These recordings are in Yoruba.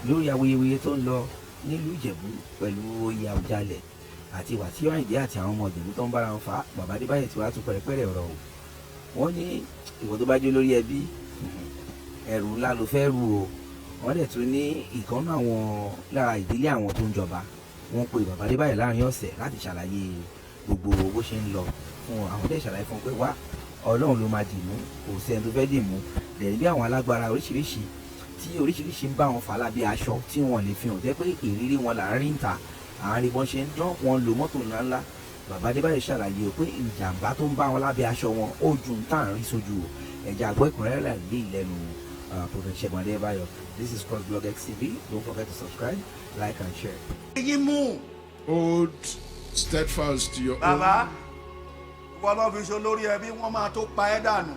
Lórí awuyewuye tó ń lọ nílùú Ìjẹ̀bú pẹ̀lú oyè Àwùjalẹ̀ àti Wàsíù Àyìndé àti àwọn ọmọ Ìjẹ̀bú tó ń bára wọn fà á, Bàbá Adébáyọ̀ tí wàá tún pẹ̀rẹ̀pẹ̀rẹ̀ ọ̀rọ̀ o. Wọ́n ní ìwọ tó bá jẹ́ olórí ẹbí, ẹrù ńlá ló fẹ́ rù o. Wọ́n dẹ̀ tún ní ìkànnà àwọn lára ìdílé àwọn tó ń jọba, wọ́n pe Bàbá Adébáyọ̀ láàrin ọ̀sẹ̀ láti ṣàlàyé gbogbo bó ṣe ń lọ fún wọn. Àwọn dẹ̀ ṣàlàyé fún wọn pé wá, Ọlọ́run ló máa dì mú, kò sí ẹni tó fẹ́ dì mú. Dẹ̀ bí àwọn alágbára oríṣiríṣi tí oríṣiríṣi ń bá wọn fà lábẹ́ aṣọ tí wọ́n lè fi hàn, jẹ́ pé ìrírí wọn là ń rí ń ta àárín bọ́n ṣe ń dán, wọn lo mọ́tò ńláńlá. Bàbá Adébáyọ̀ ṣàlàyé o pé ìjàmbá tó ń bá wọn lábẹ́ aṣọ wọn ó ju ń tà ń rí sójú o. Ẹ̀jẹ̀ àgbọ̀ ìkúnrẹ́rẹ́ lè lẹ́nu Prophet Ṣẹ́gun Adébáyọ̀. This is Crossblog XTV. Don't forget to subscribe, like and share. Yín mú. Hold steadfast to your Bàbá own. ìwọ lọ fi ṣe olórí ẹbí, wọ́n máa tó pa ẹ́ dànù.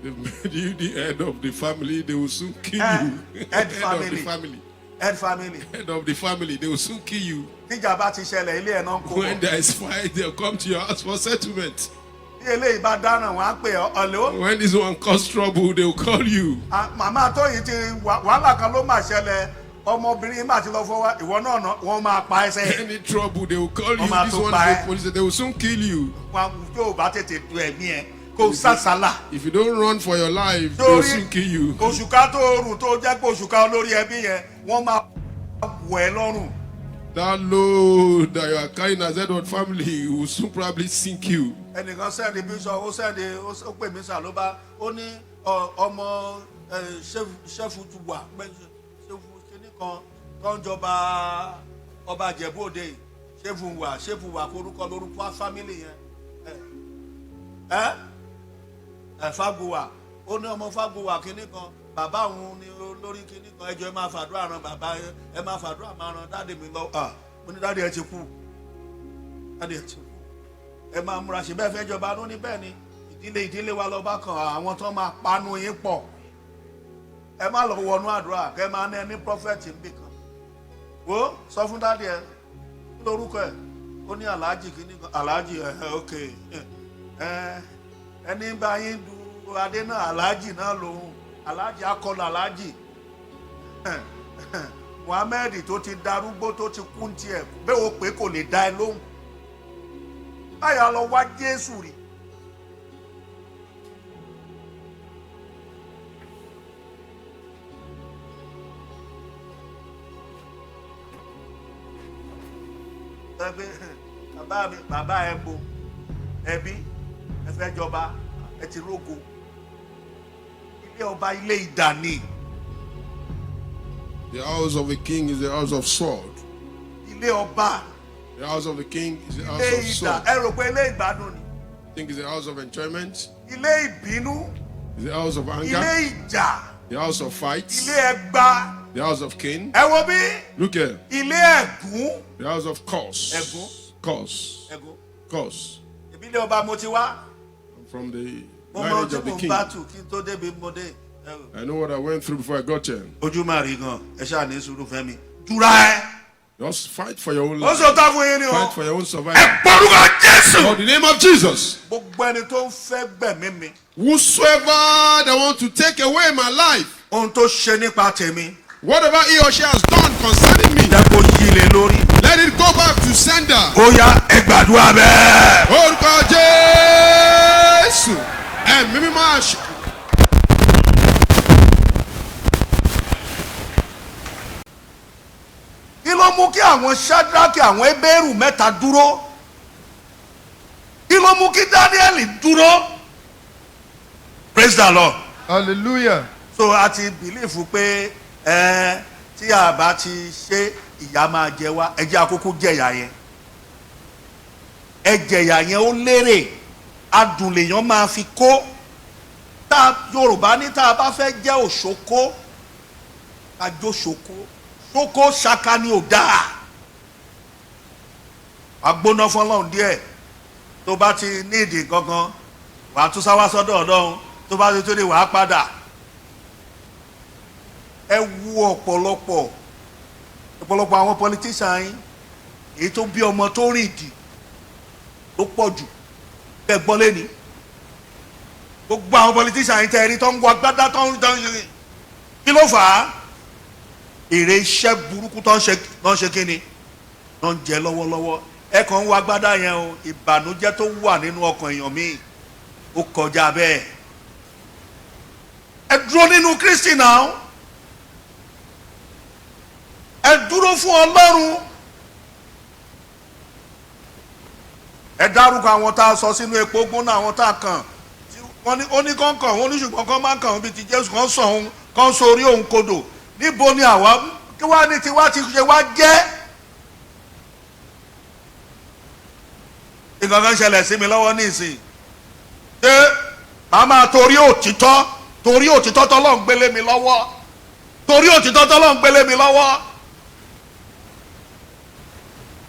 They've made you the head of the family. They will soon kill Eh, you. head Head of the family. family. Head family. Head of the family. They will soon kill you. Tíjà bá ti ṣẹlẹ̀, ilé ẹ̀ náà ń kó When bọ̀. there is fight, they'll come to your house for settlement. Bí eléyìí bá dáràn, wọ́n á pè ọ́ ọ̀lẹ́. When this one cause trouble, they will call you. Màmá Tóyìn ti wàhálà kan ló máa ṣẹlẹ̀, ọmọbìnrin má ti lọ fọwọ́ ìwọ náà wọ́n máa pa ẹsẹ̀. Any trouble, they will call you. Wọ́n máa This tó one pa is ẹ́. the police. They will soon kill you. Wọn tó o bá tètè du ẹ̀mí ẹ̀ kó o sàsálà. If you don't run for your life, they will soon kill you. Òṣùká tó rù tó jẹ́ pé òṣùká olórí ẹbí yẹn, wọ́n máa wọ̀ ẹ́ lọ́rùn. That load that you are carrying as head of family will soon probably sink you. Ẹnìkan send bíṣọ, ó send, ó pè mí sà, ló bá ó ní ọmọ ṣẹ́fù ti wà pé ṣẹ́fù kínní kan tó ń jọba ọba Ìjẹ̀bú Òde yìí, ṣẹ́fù wà, ṣẹ́fù wà korúkọ lórúkọ family yẹn, ẹ ẹ Fágùwà. Ó ní ọmọ Fágùwà kínní kan, bàbá òun ni olórí kínní kan, ẹjọ́ ẹ máa fàdúrà ran bàbá, ẹ máa fàdúrà máa ran daddy mi lọ. Ah, mo ní daddy ẹ ti kú, daddy ẹ ti kú, ẹ máa múra ṣe bẹ́ẹ̀ fẹ́ jọba. Ló ní bẹ́ẹ̀ ni, ìdílé wa lọ́ba kan, àwọn tó máa panu yín pọ̀. Ẹ má lọ wọnú àdúrà kẹ máa ní ẹni prophet níbì kan. Wo, sọ fún daddy ẹ, kí lorúkọ ẹ? Ó ní aláàjì kìíní kan, aláàjì ẹ ẹ ok, ẹ ẹni bá yín du adé náà, aláàjì náà lòun, aláàjì akọlù, aláàjì Muhammed tó ti darúgbó, tó ti kún tiẹ̀ bẹ́ẹ̀, ó pé kò lè dá ẹ lóhùn báyà lọ wá Jésù rí. Ẹgbẹ́ bàbá mi, bàbá ẹ bo ẹbí ẹ fẹ́ jọba, ẹ ti rógo ilé ọba, ilé idà ni. The house of a king is the house of sword. Ilé ọba, The house of the king is the house ilé of idà. sword. Ẹ rò pé ilé ìgbádùn ni. Think it's the house of enjoyment. Ilé ìbínú. It's the house of Ilé anger. ìjà. The house of fights. Ilé ẹgba. The house of Cain. Ẹ wo bí. Look here. Ilé ẹ̀gún. The house of curse. Ẹ̀gún. Curse. Ẹ̀gún. Curse. Ìbílẹ̀ ọba mo ti wá. I'm from the Mo mọ lineage tí of the mò ń king. bá tù kí n tó débi mo dé. I know what I went through before I got here. Ojú máa rí gan, ẹ ṣáà ní sùúrù fẹ́ mi dúra ẹ. Just fight for your own Ó life. sọ tá fún yín ni o. Fight for your own survival. Ẹ pọ̀rúkọ Jésù. For the name of Jesus. Gbogbo ẹni tó ń fẹ́ gbẹ̀mí mi. Whosoever that want to take away my life, Ohun tó ṣe nípa tèmi, whatever he or she has done concerning me, jẹ́ kó yí lé lórí. let it go back to sender. Ó yá, ẹ gbàdúrà bẹ́ẹ̀. Orúkọ Jésù. Ẹ̀mí mímọ́ àṣẹ. Kí ló mú kí àwọn Ṣádraki, àwọn Hébérù mẹ́ta dúró? Kí ló mú kí Dáníẹ́lì dúró? Praise the Lord. Hallelujah. So a ti believe pé ẹ tí a bá ti ṣe, ìyà máa jẹ wá. Ẹ jẹ́ àkókò jẹ̀yà yẹn, ẹ jẹ̀yà yẹn, ó lérè, adùn lèèyàn máa fi kó. Tá Yorùbá ní tá a bá fẹ́ jẹ́ òṣòkó, ká jó ṣòkó, ṣòkó ṣaka ni ò dáa. Wàá gbóná fọlọ́run díẹ̀, tó bá ti ní ìdí gangan, wàá tún sáwá sọ́dọ̀ Ọlọ́run, tó bá ti tó ní, wàá padà. Ẹ wu ọ̀pọ̀lọpọ̀ àwọn politician yín, èyí tó bí ọmọ tó rìn dì ló pọ̀ jù. Bẹ́ẹ̀ gbọ́ lẹ́ni, gbogbo àwọn politician yín tẹ́ ẹ rí tó ń wọ agbádá tó ń ṣe, kí ló fà á? Èrè iṣẹ́ burúkú tó ń ṣe, tó ń ṣe kí ni tó ń jẹ lọ́wọ́lọ́wọ́. Ẹ kàn ń wá gbádá yẹn o. Ìbànújẹ́ tó wà nínú ọkàn èèyàn míì, ó kọjá bẹ́ẹ̀. Ẹ dúró nínú Kristi náà, ẹ dúró fún Ọlọ́run. Ẹ dárúkọ àwọn tá a sọ sínú epo gbóná, àwọn tá a kàn tí wọ́n ní ó ní kán kàn wọ́n ní, ṣùgbọ́n kán má kàn wọ́n bíi ti Jésù, kán sọ òun, kán sórí òun kodò. Níbo ni àwa kí wá ní tiwa ti ṣe wá jẹ́? Nǹkan kan ṣẹlẹ̀ sí mi lọ́wọ́ nísìnyí. Ṣé màá máa torí òtítọ́, torí òtítọ́ tọ́lọ́run gbélé mi lọ́wọ́, torí òtítọ́ tọ́lọ́run gbélé mi lọ́wọ́,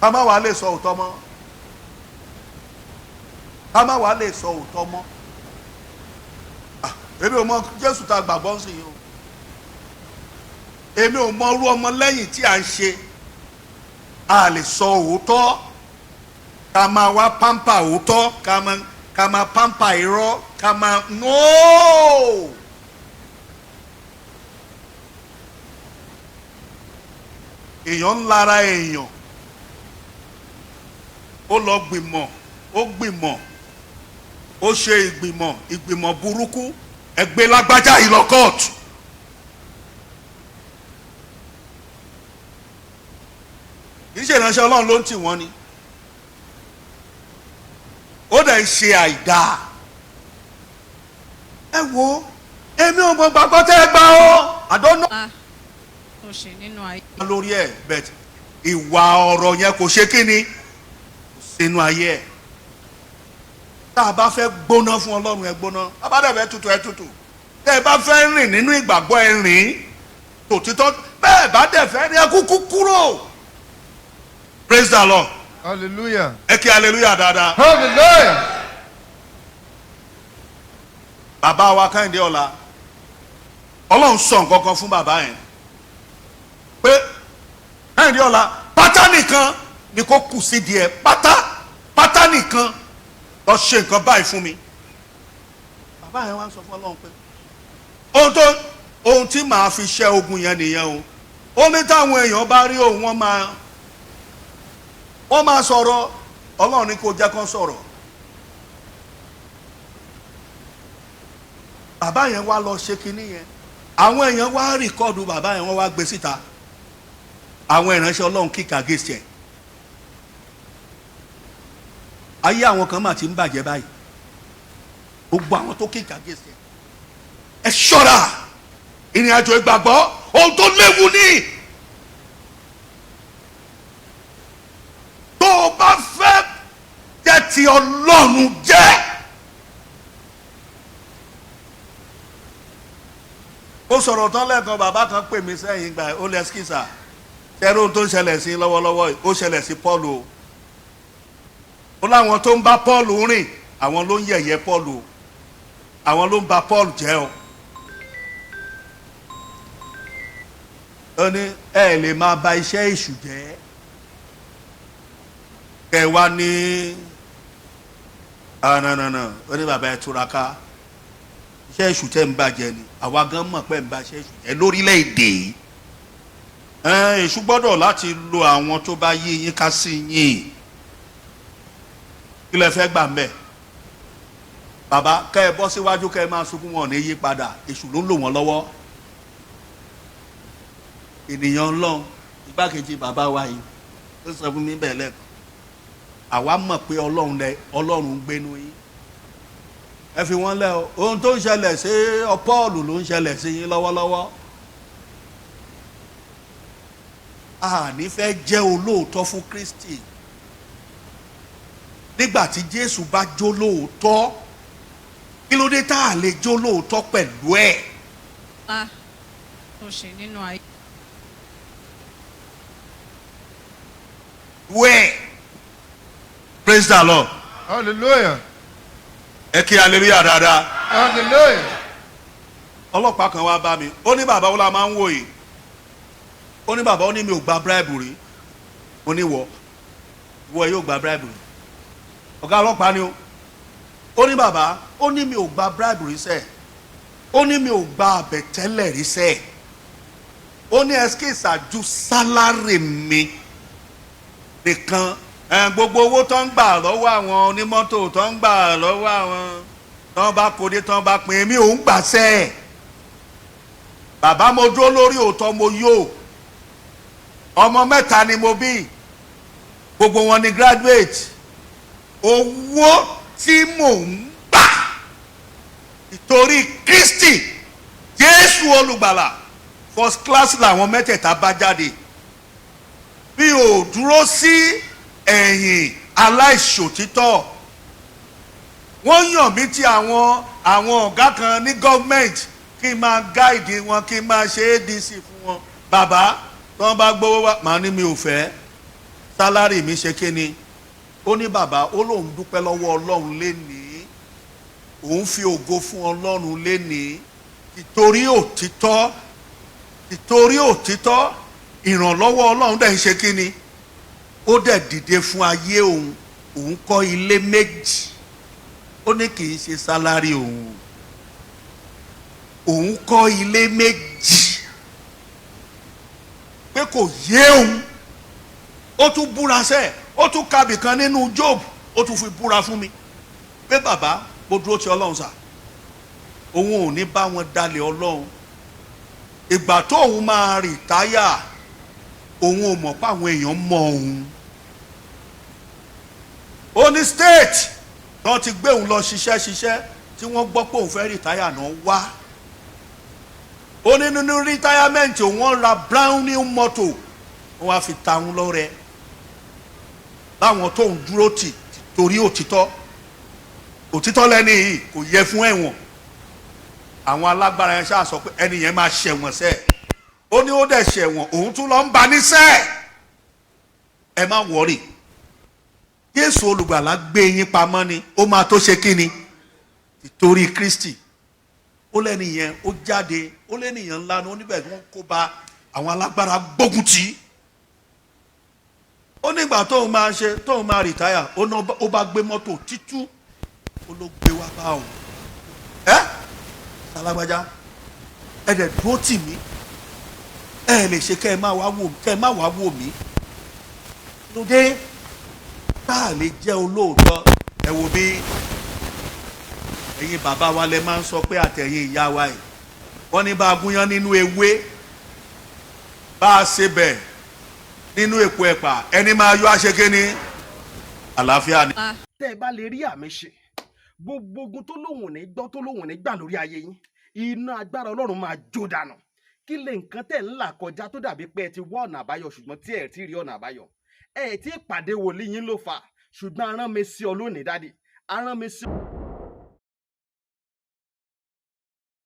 ká má wàá lè sọ òótọ́ mọ́? Ká má wàá lè sọ òótọ́ mọ́? Ah, èmi ò mọ Jésù tá a gbàgbọ́ ń sìn yìí o. Èmi ò mọ irú ọmọ lẹ́yìn tí à ń ṣe. A lè sọ òótọ́, ká máa wá pamper òótọ́, ká máa pamper irọ́, ká máa nóò. Èèyàn ń lara èèyàn, ó lọ gbìmọ̀, ó gbìmọ̀, ó ṣe ìgbìmọ̀, ìgbìmọ̀ burúkú. Ẹgbẹ́ lágbájá yìí lọ kóòtù. Kì í ṣe ìránṣẹ́ Ọlọ́run ló ń tì wọ́n ni, ó dẹ̀ ń ṣe àìdáa. Ẹ wo, èmi ò mọ gbàgbọ́ tẹ́ ẹ gbà ó àdánù ńlá tó ṣe nínú ayé. Lórí ẹ̀ bẹ́ẹ̀, ìwà ọ̀rọ̀ yẹn kò ṣe kí ni, kò sínú ayé ẹ̀. Tá a bá fẹ́ gbóná fún Ọlọ́run, ẹ gbóná. Tá a bá dẹ̀ fẹ́ tutù, ẹ tutù. Tẹ́ ẹ bá fẹ́ rìn nínú ìgbàgbọ́, ẹ rìn tòtítọ́. Bẹ́ẹ̀ bá dẹ̀ fẹ́ ní, ẹ kúkú kúrò. Praise the Lord. Hallelujah. Ẹ kí hallelujah dáadáa. Hallelujah. Bàbá wa Kẹ́hìndé Ọ̀la, Ọlọ́run sọ nǹkan kan fún bàbá yẹn pé Kẹ́hìndé Ọ̀la, pátá nìkan ni kò kù sí díẹ̀, pátá pátá nìkan lọ ṣe nǹkan báyìí fún mi. Bàbá yẹn wá sọ fún Ọlọ́run pé ohun tí màá fi ṣẹ́ ogun yẹn nìyẹn o. Ó ní táwọn èèyàn bá rí òun, wọ́n máa sọ̀rọ̀. Ọlọ́run ní kó jẹ́ kán sọ̀rọ̀. Bàbá yẹn wá lọ ṣe kinní yẹn. Àwọn èèyàn wá record bàbá yẹn, wọ́n wá gbé síta. Àwọn ìránṣẹ́ Ọlọ́run kick against ẹ̀. Ayé àwọn kan mà ti ń bàjẹ́ báyìí, gbogbo àwọn tó kick against ẹ̀. Ẹ ṣọ́ra, ìrìn àjò ìgbàgbọ́, ohun tó léwu ni. Tó o bá fẹ́ jẹ́ ti Ọlọ́run jẹ́. Ó sọ̀rọ̀ tán lẹ́ẹ̀kan, bàbá kan pè mí sẹ́yìn gbà, ó lẹ́ skisa ṣẹ́rú ohun tó ń ṣẹlẹ̀ sí lọ́wọ́lọ́wọ́ yìí, ó ṣẹlẹ̀ sí Paul o. Ó láwọn tó ń bá Paul rìn, àwọn ló ń yẹ̀yẹ́ Paul o, àwọn ló ń ba Paul jẹ́ o. Ó ní ẹ lè máa ba iṣẹ́ èṣù jẹ́ kẹ wá ní ànànànà. Ó ní bàbá, ẹ túraká, iṣẹ́ èṣù tẹ́ ń bàjẹ́ ni. Àwa gan mọ̀ pé ń ba iṣẹ́ èṣù jẹ́ lórílẹ̀‐èdè yìí. Èṣù gbọ́dọ̀ láti lo àwọn tó bá yí yín ká sí yín. Kí lẹ fẹ́ gbà mbẹ́? Bàbá, kẹ́ ẹ bọ́ síwájú, kẹ́ ẹ máa sunkún, wọn ò ní yí padà. Èṣù ló ń lò wọ́n lọ́wọ́. Ènìyàn Ọlọ́run, igbákejì bàbá wa yìí, ó sọ fún mi bẹ́ẹ̀ lẹ́ẹ̀kan. Àwa mọ̀ pé Ọlọ́run lẹ, Ọlọ́run ń gbénu yín. Ẹ fi wọ́n lẹ́ o. Ohun tó ń ṣẹlẹ̀ sí Pọ́ọ̀lù ló ń ṣẹlẹ̀ sí yín lọ́wọ́lọ́wọ́. A ní fẹ́ jẹ́ olóòótọ́ fún Kristi. Nígbà tí Jésù bá jó lóòótọ́, kí ló dé tá a lè jó lóòótọ́ pẹ̀lú ẹ̀? Ńlá tó ṣe nínú ayé. Wẹ̀. Praise the Lord. Hallelujah. Ẹ kí hallelujah dáadáa. Hallelujah. Ọlọ́pàá kan wá bá mi, ó ní bàbá, ó la máa ń wò yìí. Ó ní bàbá, ó ní mi ò gba bribe rí. Ó ní wọ yóò gba bribe rí? Ọ̀gá ọlọ́pàá ni ó. Ó ní bàbá, ó ní mi ò gba bribe rí sẹ́ẹ̀. Ó ní mi ò gba àbẹ̀tẹ́lẹ̀ rí sẹ́ẹ̀. Ó ní ẹskísà ju salary mi nìkan. Gbogbo owó tó ń gbà lọ́wọ́ àwọn onímọ́tò, tó ń gbà lọ́wọ́ àwọn tó ń bá kóde, tó ń bá pín, èmi ò ń gbàṣẹ́ ẹ̀. Bàbá, mo dúró lórí òótọ́, mo yó. Ọmọ mẹ́ta ni mo bí, gbogbo wọn ni graduate. Owó tí mò ń gbà, ìtorí Kristi Jésù Olùgbàlà, first class làwọn mẹ́tẹ̀ẹ̀ta bá jáde. Mi ò dúró sí ẹ̀yìn aláìṣòtítọ́. Wọ́n yàn mí ti àwọn ọ̀gá kan ní gọ́ọ̀mẹ̀ntì kí n máa guide wọn, kí n máa ṣe ADC fún wọn. Bàbá, tí wọ́n bá gbowó wá, màá ní mi ò fẹ́ salary mi. Ṣe kí ni ó ní? Bàbá, ó lóun dúpẹ́ lọ́wọ́ Ọlọ́run lénìí, òun fi ògo fún Ọlọ́run lénìí, ìtorí òtítọ́, ìtorí òtítọ́. Ìrànlọ́wọ́ Ọlọ́run dẹ̀ ń ṣe kí ni, ó dẹ̀ dìde fún ayé òun. Òun kọ́ ilé méjì. Ó ní kì í ṣe salary òun, òun kọ́ ilé méjì, pé kò yé òun. Ó tún búra sẹ́, ó tún kabì kan nínú Job, ó tún fi búra fún mi pé, "Bàbá, mo dúró ti Ọlọ́run sà, òun ò ní bá wọn dalẹ̀ Ọlọ́run." Ìgbà tó òun máa retire, òun ò mọ̀ pé àwọn èèyàn mọ òun. Ó ní state tí wọ́n ti gbé òun lọ ṣiṣẹ́ ṣiṣẹ́, tí wọ́n gbọ́ pé òun fẹ́ retire náà wá. Ó ní nínú retirement, òun ra brand new motor, wọ́n wá fi ta òun lọ́rẹ láwọn tó ń dúró tì torí òtítọ́. Òtítọ́ lẹ́ni yìí kò yẹ fún ẹ̀wọ̀n. Àwọn alágbára yẹn ṣáà sọ pé ẹni yẹn máa ṣẹ̀wọ̀n sẹ́ẹ̀. Ó ní ó dẹ̀ ṣẹ̀wọ̀n, òun tún lọ ń ba níṣẹ́. Ẹ má worry, Jésù Olùgbàlà gbé yín pamọ́ ni. Ó máa tó ṣe kí ni, ìtorí Kristi. Ó lẹ́ni yẹn ó jáde, ó lẹ́ni yẹn ńlá ni. Ó níbẹ̀ wọ́n kó ba àwọn alágbára gbógun tì í. Ó nígbà tóun máa ṣe, tóun máa retire, ó ná, ó bá gbé mọ́tò títú, ó ló gbé wá bá òun. "Ẹ sálágbájá, ẹ dẹ̀ dúró tì mí, ẹ lè ṣe kẹ́ ẹ má wá wò, kẹ́ ẹ má wá wò mí lóde tá a lè jẹ́ olóòótọ́." Ẹ wo bí ẹ̀yin bàbá wa lẹ máa ń sọ pé àtẹ̀yìn ìyá wa yìí, wọ́n ní bá a gúnyán nínú ewé, bá a ṣe bẹ̀ nínú èpo ẹ̀pà, ẹni máa yọ àṣekè ní àlàáfíà ni. Tẹ́ ẹ bá lè rí àmì ṣe, gbogbo ogun tó lóun ò ní gbọ́, tó lóun ò ní gbà lórí ayé yín, iná agbára Ọlọ́run máa jó dànù. Kí lè nǹkan tẹ̀ ń là kọjá tó dàbí pé ẹ ti wá ọ̀nà àbáyọ, ṣùgbọ́n tí ẹ ti rí ọ̀nà àbáyọ? Ẹ ti pàdé wòlíì yín ló fà, ṣùgbọ́n arán mi sí ọ lónìí, daddy, arán mi sí ọ.